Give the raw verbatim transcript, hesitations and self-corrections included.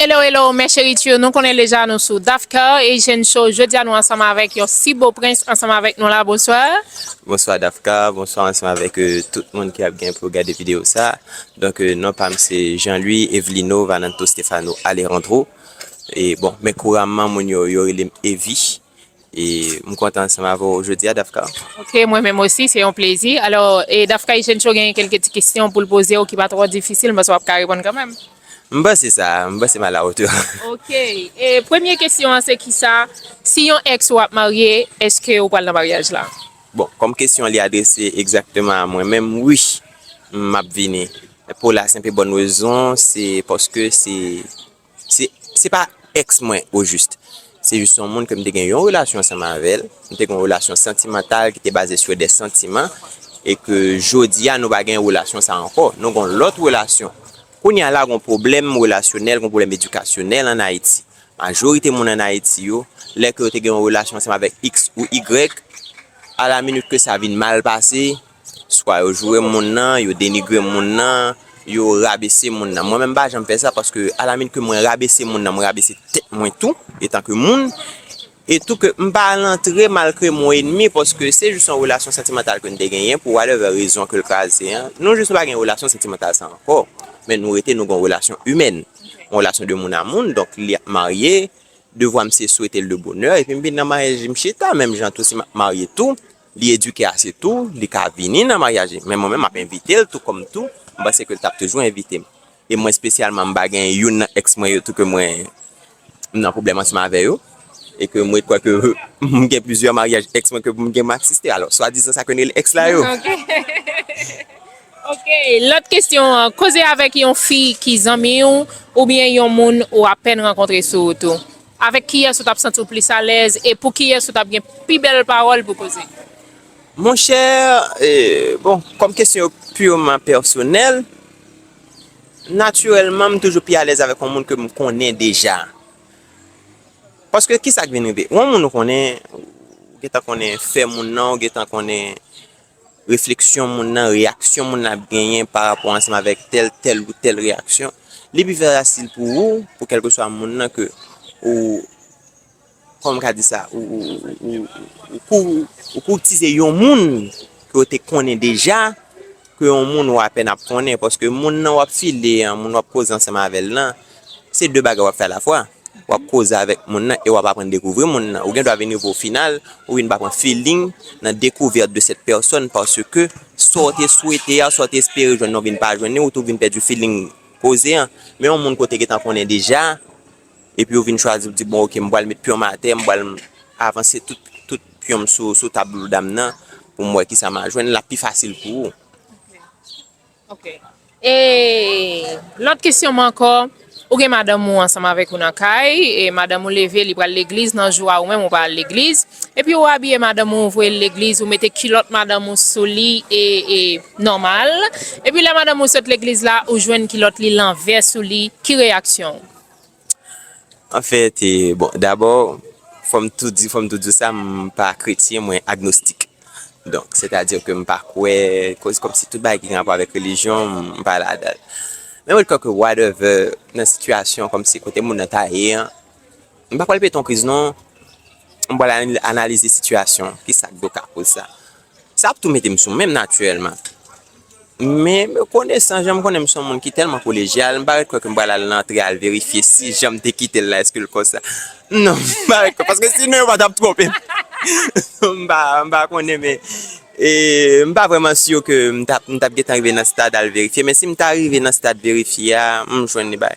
Hello, hello, mes chéris, nou konnen deja nou sou Dafka Asian Show. Jodi a nou ansanm avèk yon si bo prens ansanm avèk nou la. Bonswa. Bonswa Dafka, bonswa ansanm avèk euh, tout moun ki ap gen pou gade videyo sa. Donk euh, non pa m se Jean Louis Evelino Vananto Stefano Alejandro. E bon, men kouramman moun yo yo rele m Evi. E m kontan ansanm avè w jodi a Dafka. Ok, mwen menm osi, se yon plezi. Alò, e Dafka Asian Show gen kèlke ti kesyon pou l poze w ki pa twò difisil, m panse w ap ka reponn kanmenm. M panse sa, m panse m a la hauteur. Ok. E premye kesyon an se kisa, si yon ex ou ap marye, èske ou pral nan maryaj la? Bon, kòm kesyon li adrese egzakteman a mwen menm, wi, m ap vini. Pou la senp e bòn rezon, se paske se se se pa ex mwen ojis. Se jis yon moun ke m te gen yon relasyon ansanm avè l. M te gen yon relasyon santimantal ki te baze sur des sentiments e ke jodi a nou pa gen relasyon sa ankò. Nou gen yon lòt relasyon. Kounye a la gen yon pwoblèm relasyonèl, gen yon pwoblèm edikasyonèl ann Ayiti. Majorite moun ann Ayiti yo, lè ke yo te gen yon relasyon ansanm avèk X ou Y, a la minit ke sa vin mal pase, swa yo joure moun nan, yo denigre moun nan, yo rabese moun nan. Mwen menm m pa janm fè sa paske a la minit ke mwen rabese moun nan, mwen rabese tèt mwen tou, etan ke moun, e tou ke m pa al antre malgre m yon enmi paske se jis yon relasyon santimantal ke n te genyen pou whatever rezon ke l kraze an. Nou jis nou pa gen relasyon santimantal sa ankò, men nou rete nou gen yon relasyon imèn, yon relasyon de moun a moun, donk li ap marye, devwa m se swete l de bonè, epi m vin nan maryaj, m chita, menm jan tou, si m ap marye tou, li edike ase tou, li ka vini nan maryaj, men mwen menm m ap envite l tou kòm tou, m panse ke l t ap toujou envite m. E mwen espesyalman, m pa gen youn nan ex mwen yo tou ke mwen, m nan pwoblèm ansanm avè yo, e ke mwen kwè ke m gen plizyè maryaj ex mwen ke m gen m asiste, alò, swadizan sa ke n rele ex la yo. Ok. Ok, lòt kesyon an, koze avèk yon fi ki zanmi w, oubyen yon moun ou apèn rankontre sou wout ou. Avèk kiyès ou t ap santi w plis alèz e pou kiyès ou t ap gen pi bèl pawòl pou koze? Monchè, e, bon, kòm kesyon yo pirman pèsonèl, natirèlman, m toujou pi alèz avèk yon moun ke m konnen deja. Paske kisa k vin rive? Yon moun ou konnen, ou gentan konnen fè moun nan, ou gentan konnen refleksyon moun nan, reyaksyon moun nan ap genyen pa rapò ansanm avèk tèl, tèl ou tèl reyaksyon, li pi fasil pou ou, pou kèlkeswa moun nan ke ou, kòman m ka di sa, ou, ou, ou, ou, ou kou-, ou koutize yon moun ke w te konnen deja, ke yon moun ou apèn ap konnen, paske moun nan w ap file an, moun w ap koze ansanm avè l lan, se de bagay w ap fè alafwa. W ap koze avèk moun nan e w ap aprann dekouvri moun nan. Ou gen dwa vin rive o final, ou vin pa pran feeling nan découverte de cette personne, paske sa w te swete a, sa w te espere jwenn nan, ou vin pa jwenn li, ou tou vin pèdi feeling koze an. Men yon moun ke w te gentan konnen deja, epi ou vin chwazi, ou di, "Bon, ok, m pral met pye m atè, m pral avanse tout, tout pye m sou, sou tab dam nan, pou m wè kisa m a jwenn," l ap pi fasil pou ou. Ok. E lòt kesyon m ankò, ou gen madanm ou ansanm avèk ou nan kay, e madanm ou leve, li pral legliz nan jou a, ou menm ou pa al legliz, epi ou abiye madanm ou, ou voye l legliz, ou mete kilòt madanm ou sou li, e, e nòmal, epi lè madanm ou sot legliz la, ou jwenn kilòt li lanvè sou li, ki reyaksyon ou? Anfèt, e, bon, dabò, fò m tou di, fò m tou di w sa, m pa kretyen, mwen agnostik. Donk, sètadi ke m pa kwè, koz kòmsi tout bagay ki gen rapò avèk relijyon, m pa ladan l. Men mwen kwè ke whatever, nan sitiyasyon kòmsi kote moun nan ta ye an, m pa pral pete yon kriz non, m pral anal-, analize sitiyasyon, kisa k dwe ka koz sa. Sa ap tou mete m sou men m natirèlman. Men, me konesan jan m konnen m se yon moun ki tèlman kolejyal, m pa ret kwè ke m pral al nan antre al verifye si jan m te kite l la, èske l konsa. Non, m pa ret kwè, paske sinon yo pa t ap twonpe m. M pa, m pa konnen, men, e, m pa vrèman si ke m t ap, m t ap gentan rive nan stad al verifye, men si m ta rive nan stad verifye a, m jwenn li bay.